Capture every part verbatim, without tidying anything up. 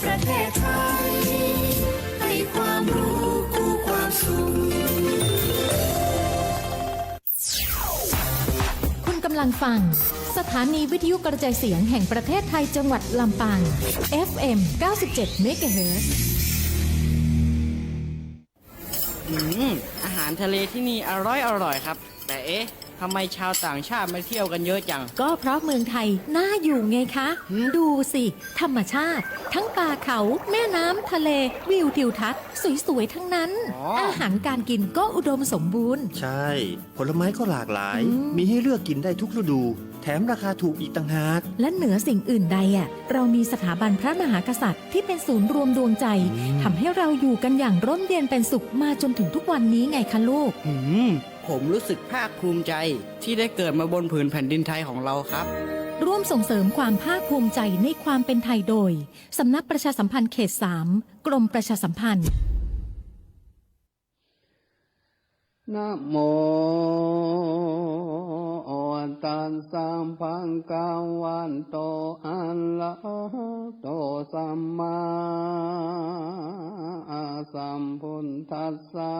ประเทศไทย ให้ความรู้คู่ความสุข คุณกำลังฟัง สถานีวิทยุกระจายเสียงแห่งประเทศไทย จังหวัดลำปาง เอฟเอ็ม เก้าสิบเจ็ด เมกะเฮิรตซ์ อืม อาหารทะเลที่นี่อร่อยอร่อยครับ แต่เอ๊ะ ทำไมชาวต่างชาติมาเที่ยวกันเยอะจัง ก็เพราะเมืองไทยน่าอยู่ไงคะ หืม ดูสิ ธรรมชาติ ทั้งป่าเขา แม่น้ำ ทะเล วิวทิวทัศน์ สวยๆ ทั้งนั้น อ๋อ อาหารการกินก็อุดมสมบูรณ์ ใช่ ผลไม้ก็หลากหลาย อืม มีให้เลือกกินได้ทุกฤดู แถมราคาถูกอีกต่างหาก และเหนือสิ่งอื่นใดอะ เรามีสถาบันพระมหากษัตริย์ที่เป็นศูนย์รวมดวงใจ อืม ทำให้เราอยู่กันอย่างร่มเย็นเป็นสุขมาจนถึงทุกวันนี้ไงคะลูก อืม ผมรู้สึกภาคภูมิใจที่ได้เกิดมาบนผืนแผ่นดินไทยของเราครับ ร่วมส่งเสริมความภาคภูมิใจในความเป็นไทยโดย สำนักประชาสัมพันธ์เขตสาม กรมประชาสัมพันธ์ นะโม ตัสสะ ภะคะวะโต อะระหะโต สัมมาสัมพุทธัสสะ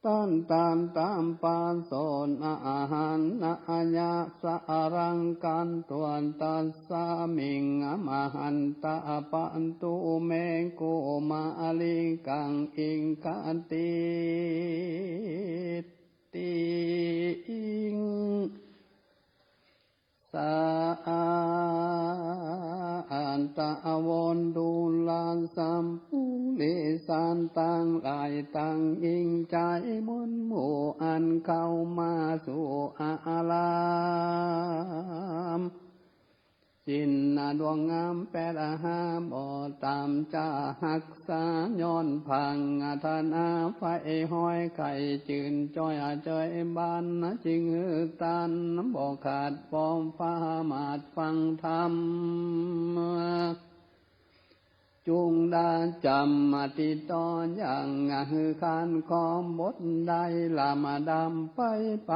ตันตันตัมปะโส นะอะหัง นะอะยะสะ อะระหัง กัตตวา ตัสสะ มิง อะมะหันตะ ปะตุ เม กุมะลิกัง อิงคะติ ติ อิง สะ อา อัตตะ วะ ตุ ลา สัพ ปุริสัง ตังหลาย ตังอิงใจ๋ มวลหมู่ อันเข้ามาสู่ อาราม ศีลดวงงาม แปดห้า บ่ต่ำ จะฮักษา ย้อนผาง อาถรรพ์ ไฟห้อย ไข่จืน จ้อยเจย บาน จึงหื้อต้าน บ่ขาด ปอม ประมาท ฟังธรรม จุ่งดาจ๋ำ อธิตอ อย่าง หื้อขัน ขอม บท ได้ ลำดับ ไป ไป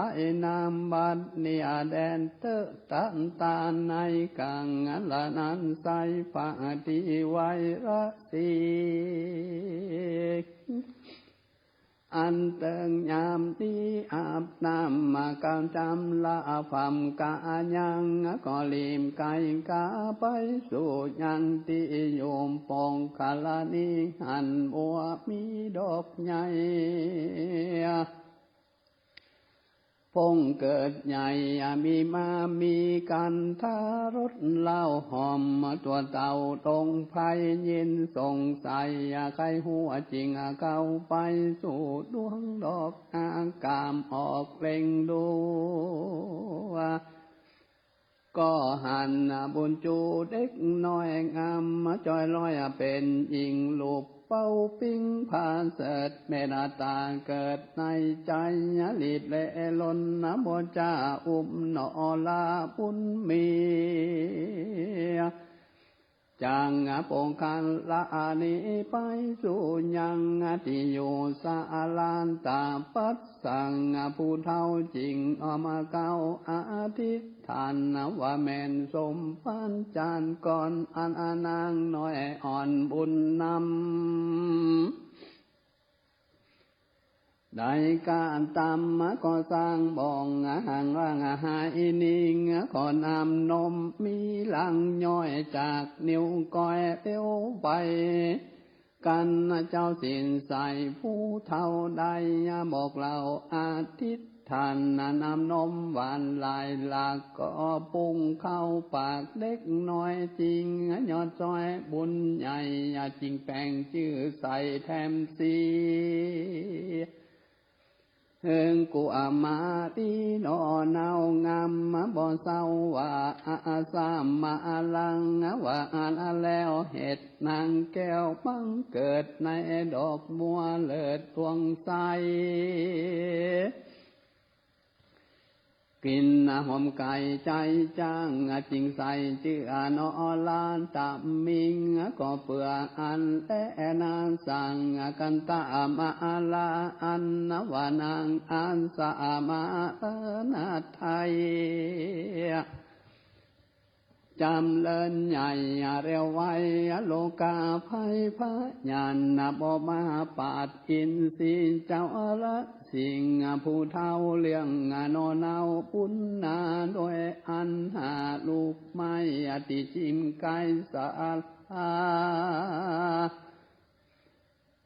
นำ บัด นี้ แดน เต๊อะ ตันตา ใน กัง ละ นั้น ใส ปะ ฏิ ไว ระ สี อันเติงยามนี้ อาบน้ำ มา กำจำ ละ พร่ำ กายัง ก็รีบ ไก๋ กา ไป สู่ ยัง ตี้ อยู่ ปกรณี หั้น บัว มี ดอกใหญ่ ผงเกิดใหญ่ มีมา มีกันทา รสเหล้าหอม ตั๋วเต่าตรงไพร่ ยินสงสัย ใค่ฮู้จริง เข้าไป สู่ ดวงดอก อากาม ออกเล็งดู ก็หัน บุญจู เด็กน้อย งาม จ้อยลอย เป๋นหญิง ลูบ เป่าปิง ผาเสริฐ เมตต๋า เกิด ใน ใจ๋ หลีบ และ ล้น บ่จ้า อุ้ม หนอ ละ บุญมี จัง ปงคัน ละ นี้ ไป สู่ ยัง ตี้ อยู่ สาลา ตาปัสสัง ผู้เฒ่า จิ่ง ออม เก้า อธิษฐาน ว่า แม่น สมปาน จานก่อน อัน นางน้อย อ่อน บุญนำ ได้กระตำ ก็สร้างบ่อง ห่างว่าง หายนิ่ง ก็น้ำนม มีหลั่งย้อย จาก นิ้วก้อย เลี้ยวไป กัน เจ้าศีลใส ผู้เฒ่า ได้ บอกเล่า อธิษฐาน น้ำนม หวาน หลายหลาก ก็ปุ้ง เข้า ปาก เด็กน้อย จิ่ง ยอดซ้อย บุญใหญ่ จิ่ง แป๋ง จื้อ ใส่ แถม สี เฮิง กุ อามา ตี้ หนอ เนา งาม บ่เศร้า ว่า อา สามา ลัง ว่า อัน แล้ว เหตุ นางแก้ว บังเกิด ใน ดอกบัว เลิศ ดวงใส กลิ่นหอมไก๋ ใจ๋จ้าง จิ่งใส่ จื้อ หนอ ลา ตะมิง ก็เปื้อ อัน แล นา สัง กันตะ มา ลา อัน ว่า นาง อัน สามา เลิศ นาไทย จ๋ำเริญใหญ่เร็วไว โลกาภัยพยาน บ่มาปาดอินทรีย์เจ้าละสิ่ง ผู้เฒ่าเลี้ยงหน่อเนาปุ้นนา โดยอันหาลูกไม้ตี้จิ่มไกลสาลา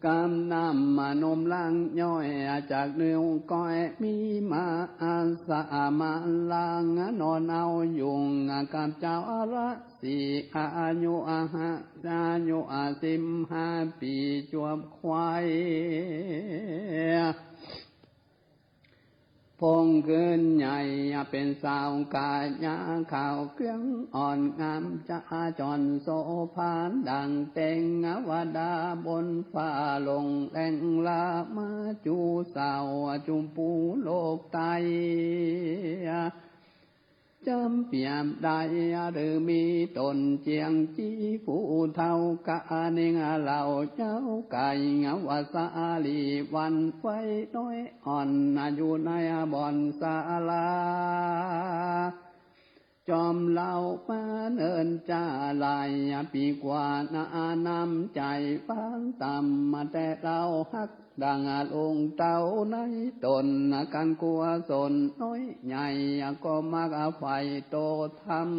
กำน้ำนมล้างย้อยจากนิ้วก้อย มีมาอาสามาล้างหน่อเนายุง กับเจ้าละสี่ อายุอาหะ อายุอาสิบห้าปี๋ จวบควาย พงขึ้นใหญ่เป๋นสาวกายา ขาวเกลี้ยงอ่อนงาม จะจอนโสภาดั่งเต็งวดา บนฟ้าลงแหลงลามา จู๋สาวจุมปูโลกไต จ๋ำเปียบได้หรือมีต๋นเจียง จี๋ผู้เฒ่ากะนิ่ง เหล่าเย้าไก่ ว่าสาลีวันไว้น้อยอ่อน อยู่ในบ่อนศาลา จอมเล่ามาเนิ่นจ้าหลายปี๋กว่า น้ำใจ๋ฟังต๋ามมาแต่เล่า ฮักดั่งลุงเต้าในต๋น กั๋นกั๋วสนน้อยใหญ่ ก็มักใฝ่โตธรรม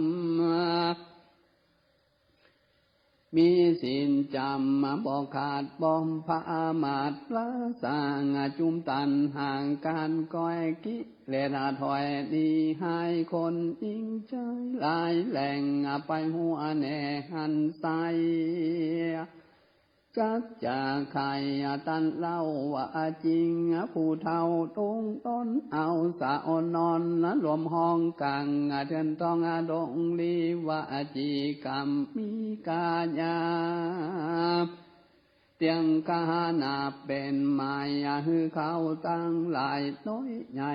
มีศีลจ๋ำบ่ขาดบ่ประมาท ละสร้างจุมตัณหา ก๋านก้อยกิเลสถอยหนีหาย คนหญิงจายหลายแหล่ง ไปหัวแหน่หันไส้ จักจะใค่ตันเล่าว่าจริง ผู้เฒ่าตรงต๋นเอาสาวนอน รวมห้องกังเถื่อนท้องดงลี วจีกรรมมีกายา เตียงกานาเป๋นหมาย หื้อเขาตังหลายน้อยใหญ่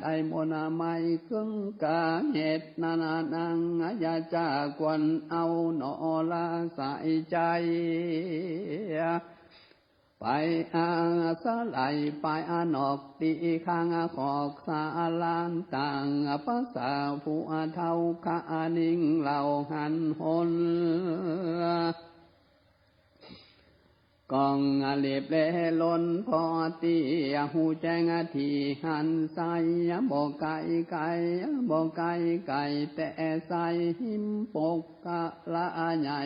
ได้มนต์ไม้เกิ่งกา เหตุนั้นนางอย่าจะควรเอาหนอ ละสายใจ๋ ไปอาศัยไปอนอกตี้ข้างขอกศาลา ตางภาษาผู้เฒ่ากะนิ่งเล่าหันหน ก้องหลีบแลลนผ่อตี้ ฮู้แจ้งตี้หันไส้ บ่ไก๋ไก๋ บ่ไก๋ไก๋ แต่ไส้หิมปกกะละใหญ่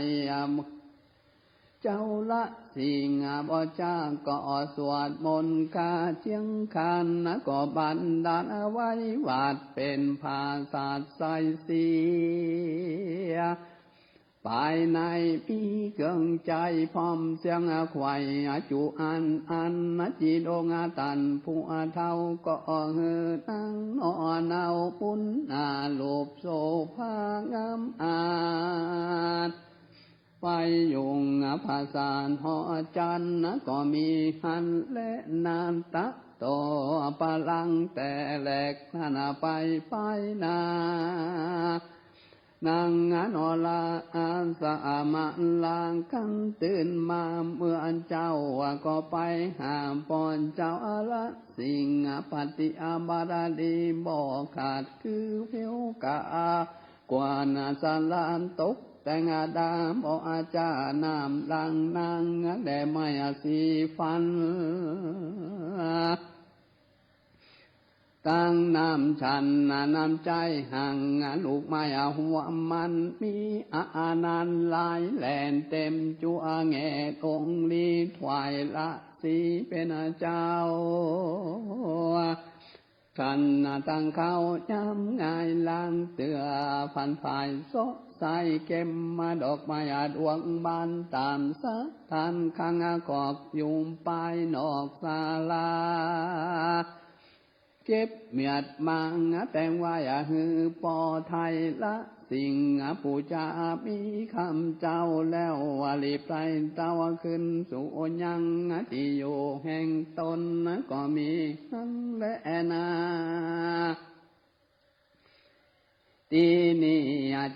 เจ้าละสิ่งบ่จ้า ก็สวดมนต์คาเจียงขัน ก็บันดาลไว้วัดเป๋นผาสาทไส้เสีย ภายในมีเกิ่งใจ๋พร้อมเสียงไขว่ จุอันอันจีดงตัน ผู้เฒ่าก็หื้อนั่งหนอเนาปุ้นนา ลูปโสภางามอาด ไปยุงผสานหอจันทร์ก็มีหันแลนา ตะโตปะลังแต่แลกนั้นไปไปนา นางนอละอาสามาลา กั๋นตื่นมาเมื่อเจ้าก็ไปหาป้อนเจ้าละสิ่ง ปฏิบัติดีบ่ขาดคือเพียวกา กว่านาสลานตกแต่งดา บ่อาจาน้ำล้างนาง และไม้สีฟัน ตั้งน้ำฉันน้ำใจ๋หัง ลูกไม้หัวมัน มีอานันต์หลายแหล่น เต็มจั่วแง่องลี ถวายละสีเป๋นเจ้า ขันตั้งเข้าย้ำงายล้างเตื้อ พันฝ่ายโสะใสเก็บมาดอกไม้ดวงบาน ต๋ามสถานข้างขอกยุมปายนอกศาลา เก็บเมียดมังแต่งไว้หื้อป้อไทยละสิ่ง ผู้จะมีคำเจ้าแล้ว รีบไต่เต้าขึ้นสู่ยังตี้อยู่แห่งต๋น ก็มีหั้นแลนา ตี้นี่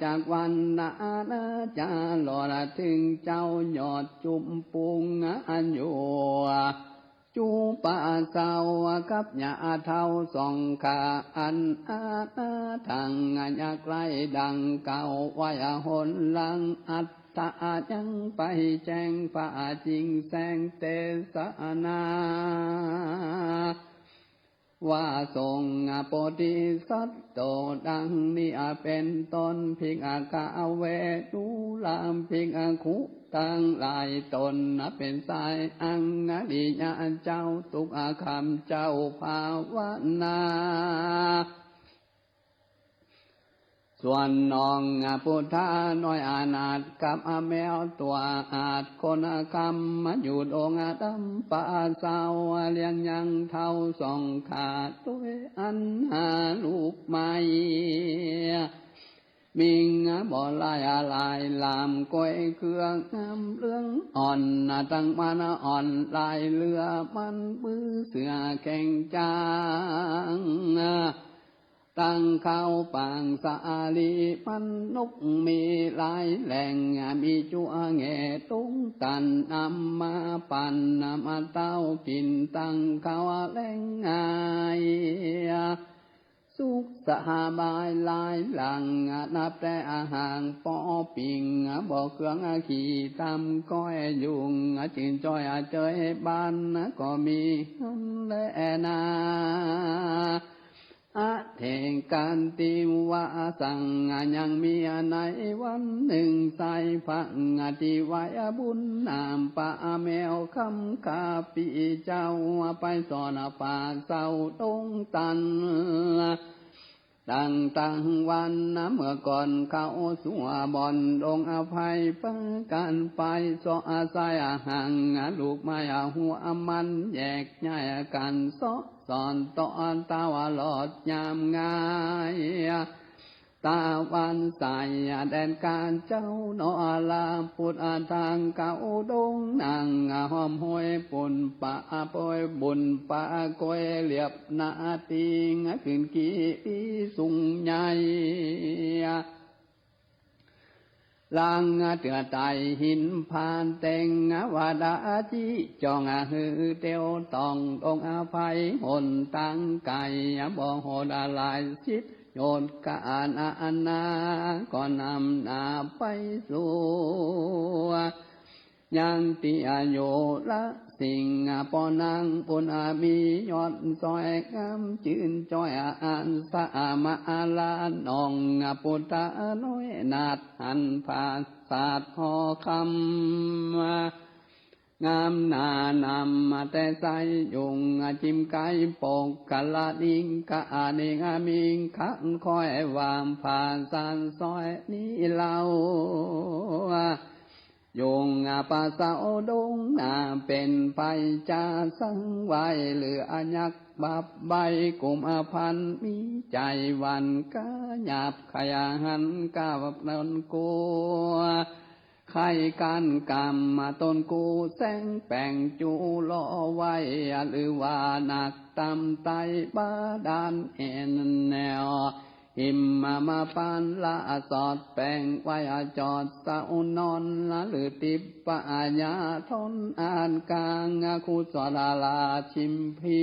จากวันนานาจะหลอดเถิงเจ้ายอดจุมปุง อันอยู่ จุปะเซากับหญ้าเฒ่าสองข้า อันอนาถังยากไร้ดังเก่า ไว้หนหลังอัตถายังไปแจ้ง พระจริงแสงเตสนา ว่าสงฆ์โพธิสัตว์โตดังนี้เป๋นต้น ภิกขเว ดูราภิกขุตังหลายต๋น เป๋นสายอังอริยเจ้า ตุ๊กขำเจ้าภาวนา ส่วนน้องพุทธาน้อยอนาถ กับแมวตั๋วอาด คนคำมาอยู่ดงดำป่าเซา เลี้ยงยังเฒ่าสองข้า ตวยอันหาลูกใหม่ มิ่งบ่หลายหลาย หลามก้อยเครื่องงามเหลืองอ่อน ตั้งมันอ่อนหลายเหลือ มันมือเสือแข้งจ้าง ตั้งเข้าปางสาลี มันนกมีหลายแหล่ง มีจั๊วแง่ตุงตัน นำมาปั่น นำมาเต้ากิ๋น ตั้งเข้าแหล่งง่าย สุขสบายหลายหลัง นับแต่อาหารปอปิ่ง บ่เครื่องขี้ตำก้อยยุง จื่นจ้อยเจยบาน ก็มีหั้นแลนา อเถกันติวสัง ยังมีในวันนึ่ง สายพระที่ไหว้บุญน้ำ ปะแมวคำข้าปี้เจ้า ไปสอนป่าเซาดงตัน ตั้งตั้งวันเมื่อก่อน เข้าสู่บ่อนดงอภัย ปะกั๋นไปเซาะสายหัง ลูกไม้หัวมันแยกย้ายกั๋น เซาะสอนต่อตาวลอดยามง่าย ตะวันใสแดนกาญเจ้าหนอ ลาปุตตะทางเข้าดงนาง ห้อมห้อยปุญปะโปยบุญปะโกย เลียบหน้าติง ขึ้นกี่ปีสูงใหญ่ ลางเตื้อไต่หินผ่านเต็ง วดาจิจ่องหื้อเตียวต้อง ดงอภัยหนตางไก๋ บ่โหดหลายสิบโยชน์ กะนานา ก็นำหน้าไปสู่ ยังตี้อยู่ละสิ่ง ป้อนางบุญมียอดสวยงาม จื้นจ้อยอันสามารถ น้องพุทธาน้อยนาถ หันผาสาทห่อคำ งามหนานำมาแต่ใสยุง จิมไก๋ปกกะละนิง กะนิงมิง ขันค่อยว่าผาสาทสวยนี้เล่า ยุงป่าเซาดงนา เป๋นภัยจ๋าสังไว หรือยักษ์บับใบ้กุมภัณฑ์ มีใจ๋หวั่นกาหยาบ ใค่หันกับต๋นกู ใค่กั๋นกำต๋นกู แสงแป๋งจู๋ล่อไว้ หรือว่านักตำไตบาดาลเอ็นแนว หิมมาปานละสอดแป๋งไว้ จอดเซานอน หรือติบปะยาทนอันกลาง คุสลาลาชิมพี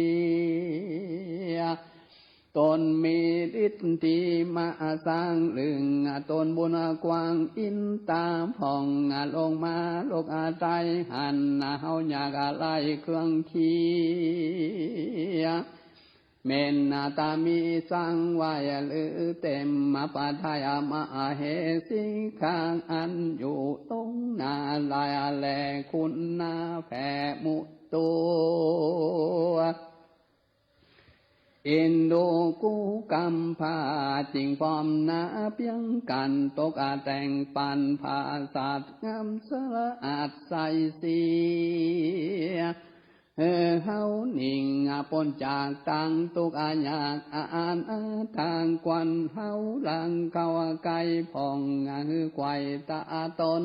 ต๋นมีฤทธิ์มาสร้างเรื่อง ต๋นบุญกว้างอินต๋าผ่อง ลงมาโลกอาไตหัน เฮาอยากไล่เครื่องเคีย เมตตามีสร้างไว้หรือเต็ม มาปะทายมเหสีข้าง อันอยู่ตรงหน้าลายแล คุณนาแผ่มุตัว อินดูกู้กำพร้า จิ่งพร้อมหน้าเปียงกั๋น ตกแต่งปั๋นผาสาทงามสะอาดใสเสีย หื้อเฮานิ่งป๊นจากตังตุ๊กข์ยาก อานาถา ขวัญเฮาหลั่งเข้าใก้ผ่อง หื้อไขว่ตาต๋น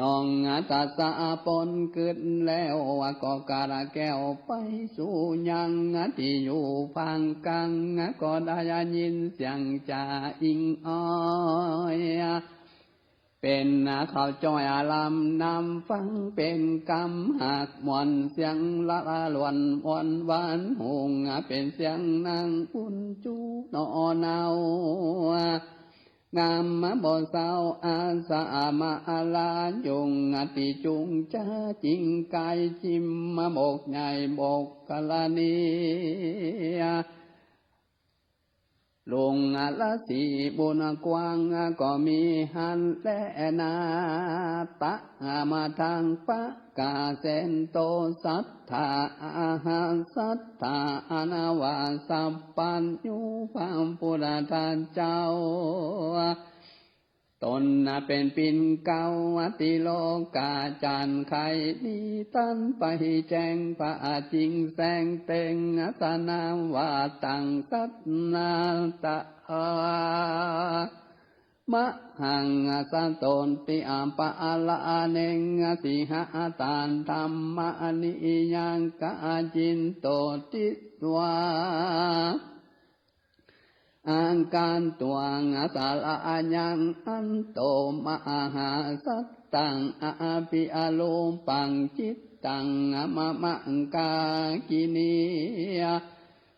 น้องตัสสะป๊นกึ๊ดแล้ว ก็กาดแก้วไปสู่ยัง ตี้อยู่ภาคกลาง ก็ได้ยินเสียงจ่าอิงอ้อย เป๋นข้าวจ้อยอารามนำฟังเป๋นกำหากม่วนเสียงละละล้วนม่วนหวานหุงเป๋นเสียงนางบุญจู๋หนอเนา งามบ่เศร้าอาสามาลายุงตี้จุงจ๋าจิ่งก๋ายจิมมาบกใหญ่บกกรณี ลุงละสีบุญกว้างก็มีหั้นแลนา ตะมาทางปะกาเสนโต สัตถาอาหาสัตถาอนาวาสัพพัญญู พระพุทธเจ้า ต๋นเป๋นปิ่นเกล้าติโลกาจันทร์ ใค่ดีตันไปแจ้ง พระจิ่งแสงเต็ง สนามว่าตังสัตนาตะ มะหังสะโตติอปะละเนง สิหะตานธัมมะนิยังกะจินโตติสวา อังคันตวังสะละยัง อันโตมหาสัตตัง อภิอรูปัง จิตตังมะมังกากินี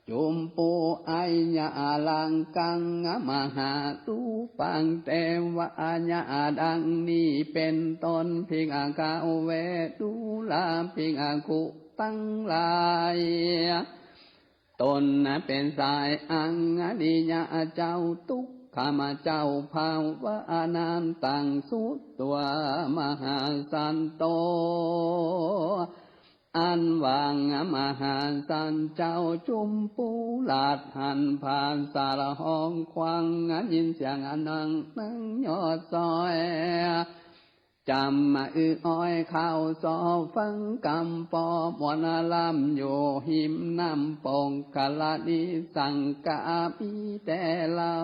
จุมปูอายะลังกัง มหารูปัง เตวะยะดังนี้เป๋นต้น ภิกขเวสสุรา ภิกขุตังหลาย ต๋นเป๋นสายอังอริยะเจ้า ทุกขมะเจ้า ภาวะอนันตัง สุตวามหาสันโต อันว่าอั้นมหาสันเจ้าจุมปูราชหันผาสาละฮ้องควาง ยินเสียงอันดังนังยอดซอย จ๋ำมาอื้ออ้อยข้าวซอฟังกำปอมวลลำอยู่หิมน้ำปงกรณี สังกามีแต่เล่า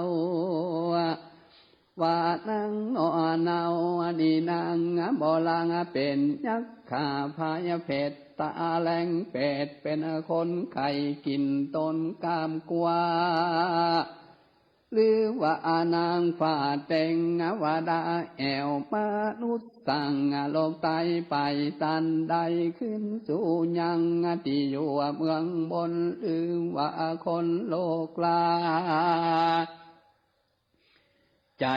ว่านังหนอเนา อันนี้นางบ่ลาง เป๋นยักขาพายเผตตาแลงเปรต เป๋นคนใค่กิ๋นต้นกล้ามกล้า หรือว่านางฟ้าเต็งวดาแอ่วมนุษย์สังโลกใต้ไปตันใดขึ้นสู่ยังตี้อยู่เมืองบน หรือว่าคนโลกลา ใจ๋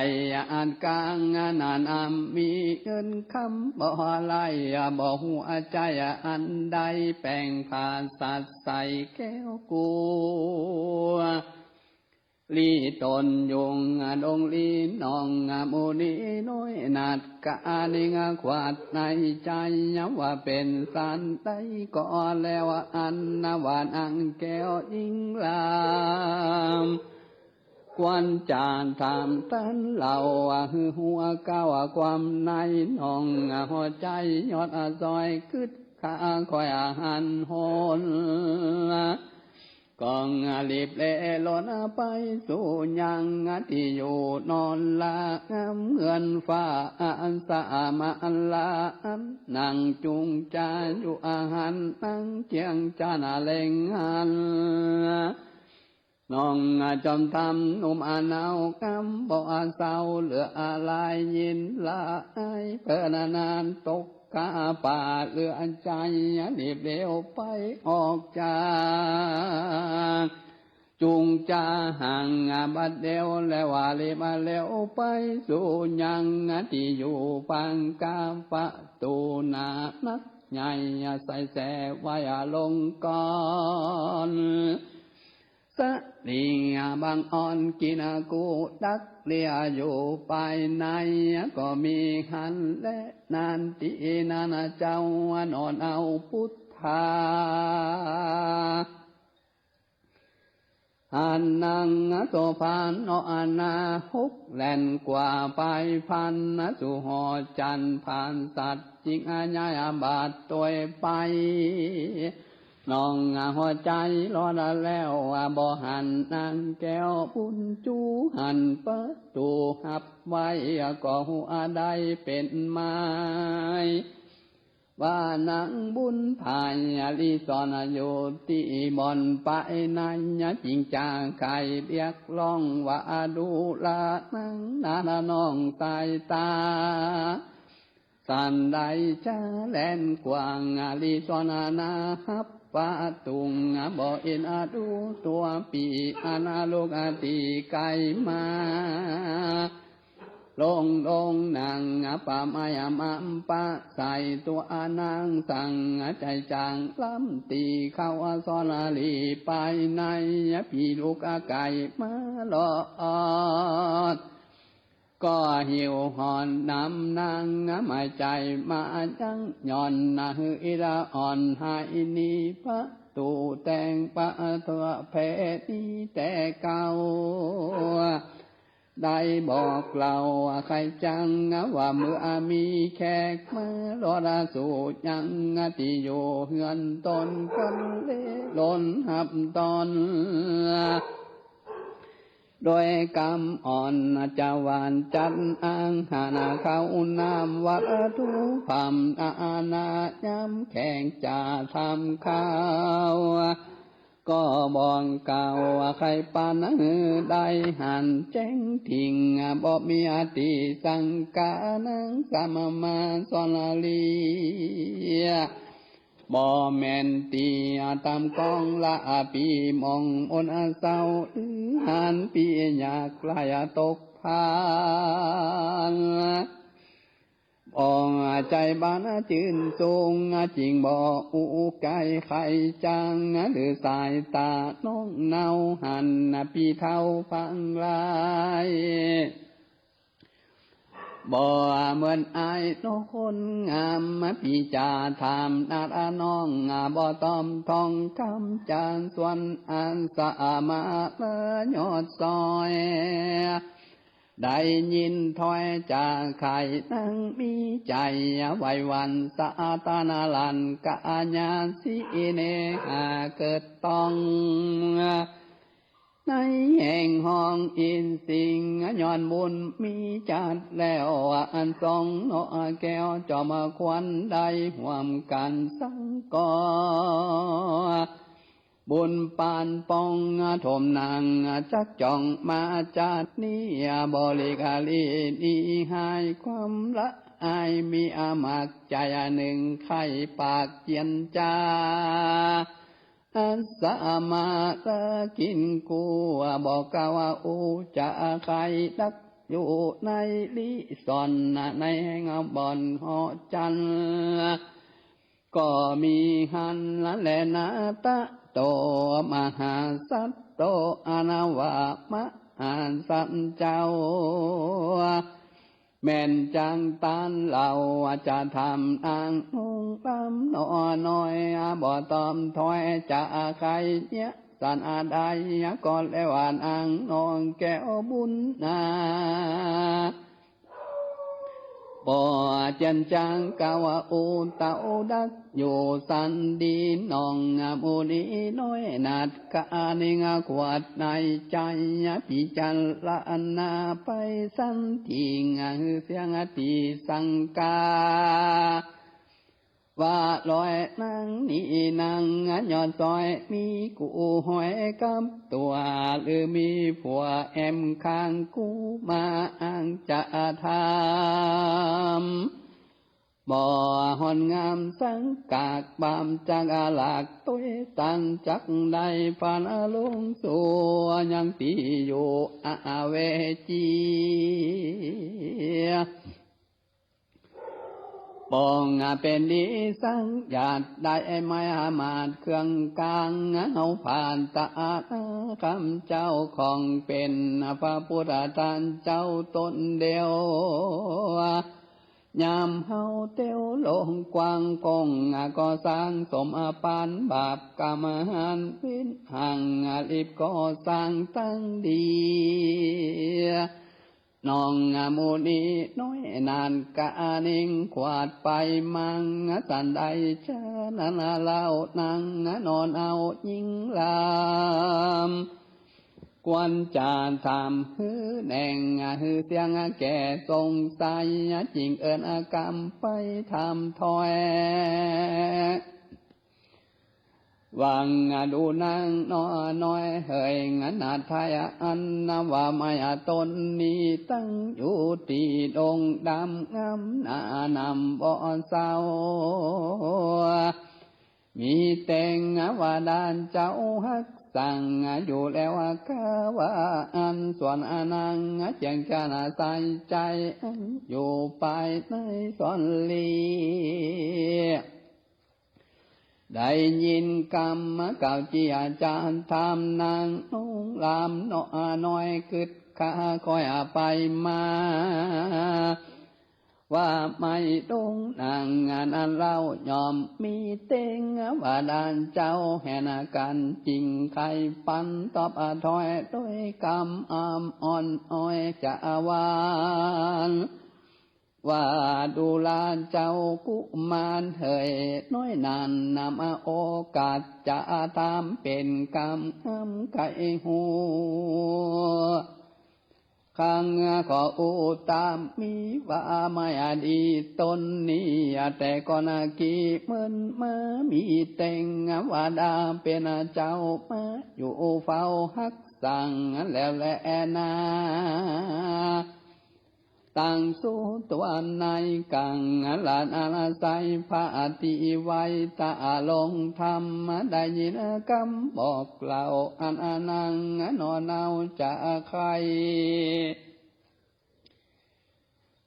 อันกลางนั้นมีเงินคำบ่ไหล บ่ฮู้ใจ๋อันใด แป๋งผ้าสัตว์ใส่แก้วกัว ลีต๋นยุงดงลีน้องมุนีน้อย นัดกะนิงขวัดในใจ๋ ว่าเป๋นสันใดก็แล้ว อันว่านางแก้วหญิงลาม ควรจะถามต้านเล่า หื้อฮู้ก้าวความในน้อง หัวใจ๋ยอดซอยกึ๊ดข้าคอยหันหน ก็รีบแล่ลนไปสู่ยังตี้อยู่นอนละงามเฮือนฟ้า อันสามาละอันนางจุงจ๋าอยู่อาหารนางเจียงจ๋านาเล็งหัน น้องจอมธรรมหนุ่มอเนา กำบ่เศร้าเหลืออลาย ยินละอายเปิ้นนานตกกาป่าเหลือใจ๋ รีบเร็วไปออกจาก จุงจ๋าห่างบัดเดียว แล้วว่ารีบเร็วไปสู่ยังตี้อยู่ปางกาประตู๋หน้านักใหญ่ ใส่แสไว้ลงก่อน สะหลีบังอ่อนกินกูดักเลียอยู่ภายใน ก็มีหันแล นั้นตี้นั้นเจ้าหนอเนาพุทธา หันนางโสภาหนอนา หกแล่นกว่าไปพันสู่หอจันทร์ ผ่านสัตว์จิงอาญาบาดตวยไป น้องหัวใจ๋รอดแล้ว บ่หันนางแก้วบุญจู๋ หันประตู๋ฮับไว้ ก็ฮู้ได้เป๋นไม้ ว่านางบุญผายอลิสรอยู่ตี้บ่อนไปใน จึงจาใค่เรียกร้องว่า ดูรานังนาน้องสายต๋า สันใดจะแล่นกว้าง อลิสรนาฮับประตู บ่เห็นดูตั๋วปี้ อันลุกตี้ไก๋มา ลงลงนั่งประไม้อำอัมปะ ใส่ตั๋วนางสัง ใจ๋จางล้ำตี้เข้าสรหลีไปใน ปี้ลุกไก๋มาลอด ก็หิวหอนนำนางมาใจ๋มายัง ย้อนหื้ออิดอ่อนหายหนี ประตูแตงประเถื้อแผ่หนีแต่เก่า ได้บอกเล่าใค่จังว่า เมื่อมีแขกมาลอดสู่ยัง ตี้อยู่เฮือนต๋น คนเลหลนฮับต้อน โดยกำอ่อนจะหวานจัดอาหาร ข้าวน้ำวัตถุพร่ำ อาหารยามแขกจะทำข้าว ก็บ่อนเก่าใค่ปันหื้อได้หันแจ้งถิง บ่มีตี้สังกา นางสำมาสรหลี บ่แม่นตี้ต๋ามกองละปี้ มองอนเศร้า หรือหันปี้ยากไร้ตกพาน อ่องใจ๋บานจื้นสูง จึงบ่อู้ไก๋ใค่จัง หรือสายต๋าน้องเนาหันปี้เฒ่าพังหลาย บ่เหมือนอ้ายน้องคนงาม ปี้จะถามนาน้อง บ่ตอบถ้อยกำจ๋า ส่วนอันสามารถยอดซอย ได้ยินถ้อยจะใค่ นางมีใจ๋ไหว้หวั่น สะอาดตานาลันกะญาสีเนหาเกิดต้อง ในแห่งห้องอินทร์สิงห์ ย้อนบุญมีจัดแล้ว อันสองเนาะแก้วจอมขวัญ ได้ฮ่วมกั๋นสังก่อ บุญปานป้องถมนาง จักจ้องมาจัดนี้ บ่หลีกหลีหนีหายความละอาย มีอามากใจ๋นึ่งใค่ปากเจียนจา อันสามารถกิ๋นกู้ บ่กล้าว่าอู้จะใค่ดัก อยู่ในลิสรในแห่งบ่อนหอจันทร์ ก็มีหั้นแลนา ตะโตมหาสัตโต อันว่า มหาสัตว์เจ้า แม่นจังต้านเฮา จะถามนางน้องลำน้อย บ่ตอบถ้อยจะใค่เยียะ สันอันใดก็แล้ว นางน้องแก้วบุญนา บ่เจียนจางกล่าวอู้เต้าดัก อยู่สันดีน้อง หมู่นี้น้อยนัด กานิงขวัดในใจ๋ พิจารณาไปสันติง หื้อเสียงตี้สังกา ว่าลอยนางนี้นางยอดซอย มีกู้หอยกับตั๋ว หรือมีผัวแอมข้างกู้มา อังจะถาม บ่ห่อนงามสังกาก บามจักหลากตวยตัง จักได้ผ่านลงสู่ยังตี้อยู่อเวจี ปองเป๋นดีสังญาติ ได้ไม้อามาตย์เครื่องกลาง เฮาผ่านตาอาคำเจ้าของเป๋น พระพุทธท่านเจ้าต๋นเดียว ยามเฮาเตียวโลกกว้างโกว้าง ก่อสร้างสมปานบาป กรรมหันวินหัง รีบก่อสร้างตั้งดี น้องหมู่นี้น้อยนั้นกานิงขวัดไปมัง สันใดเจ้านั้นเล่านางนอนเอายิ่งลำ ควรจะถามหื้อแน่ง หื้อเสี้ยงแก้สงสัย จึงเอิ้นกำไปถามถ้อย ว่าดูนางหนอน้อยเหย นาฏไทยอันว่าไม้ต้นนี้ ตั้งอยู่ตี้ดงดำงามหน้าน้ำบ่เศร้า มีเตงวดาเจ้าฮักสั่งอยู่แล้วข้าว่าอั้น ส่วนนางเจียงจันทน์ใสใจ๋ อยู่ภายในสอนหลี ได้ยินกำกล่าวเจียจาถามนางนุ่งลามหนอน้อย กึ๊ดข้าค่อยไปมา ว่าไม้ดงนางนั้นเล่าย่อมมีเตงวดาเจ้า แห่งกันจริงใค่ปันตอบถ้อยโดยกำอ่ำอ่อนอ้อยจะหวาน ว่าดูราเจ้ากุมารเหยน้อยนั้น นำโอกาสจะถามเป๋นกำอำใค่ฮู้ ข้าขออู้ตามมีว่าไม้ดีต้นนี้ แต่ก่อนกี้เมินมามีเตงวดาเป๋นเจ้ามาอยู่เฝ้าฮักสั่งแล้วแลนา ตั้งสู่ตัวในกังละนาใส พระตี้ไหว้ตาลงธรรม ได้ยินกำบอกเล่าอันนางหนอเนาจะใค่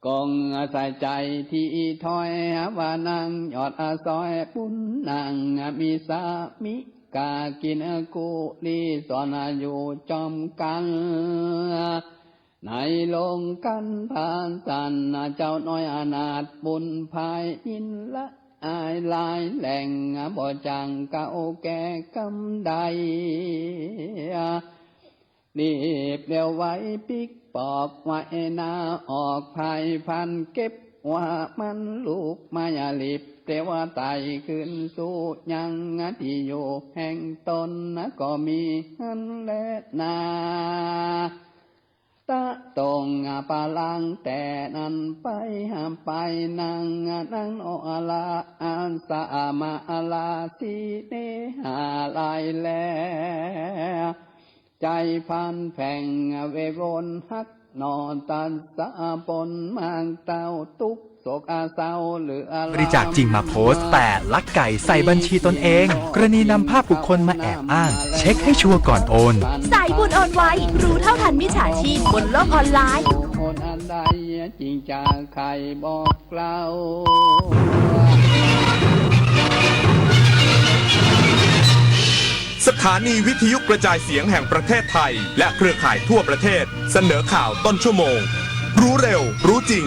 กงใส่ใจ๋ตี้ถ้อยว่านางยอดซอยบุญนาง มีสามิกากินกุลี สอนอยู่จอมกั๋น ในโลงกั๋นพาสัน เจ้าน้อยอนาถบุญภายยินละอายหลายแหล่ง บ่จั่งเก่าแก่กำใด รีบเร็วไวปิ๊กปอกไว้หน้าออก ภายพลันเก็บว่ามันลูกไม้หลีบ เตวาไต่ขึ้นสู่ยังตี้อยู่แห่งตน ก็มีหั้นแลนา ตะตงปะลังแต่นั้นไป ไปนางนางโนอาลาอันสามาอาลาสีเนหาลายแล ใจ๋พลันแผลงเววนฮักหนอ ตัสสะปนมางเต้าตุ๊กข์โศกเศร้าเหลือบริจาคจริงมาโพสต์ แต่ลักไก่ใส่บัญชีตนเอง กรณีนำภาพบุคคลมาแอบอ้าง เช็คให้ชัวร์ก่อนโอน สายบุญโอนไว รู้เท่าทันมิจฉาชีพบนโลกออนไลน์ คนอันใดจริงจะใค่บอกเล่า สถานีวิทยุกระจายเสียงแห่งประเทศไทย และเครือข่ายทั่วประเทศ เสนอข่าวต้นชั่วโมง รู้เร็ว รู้จริง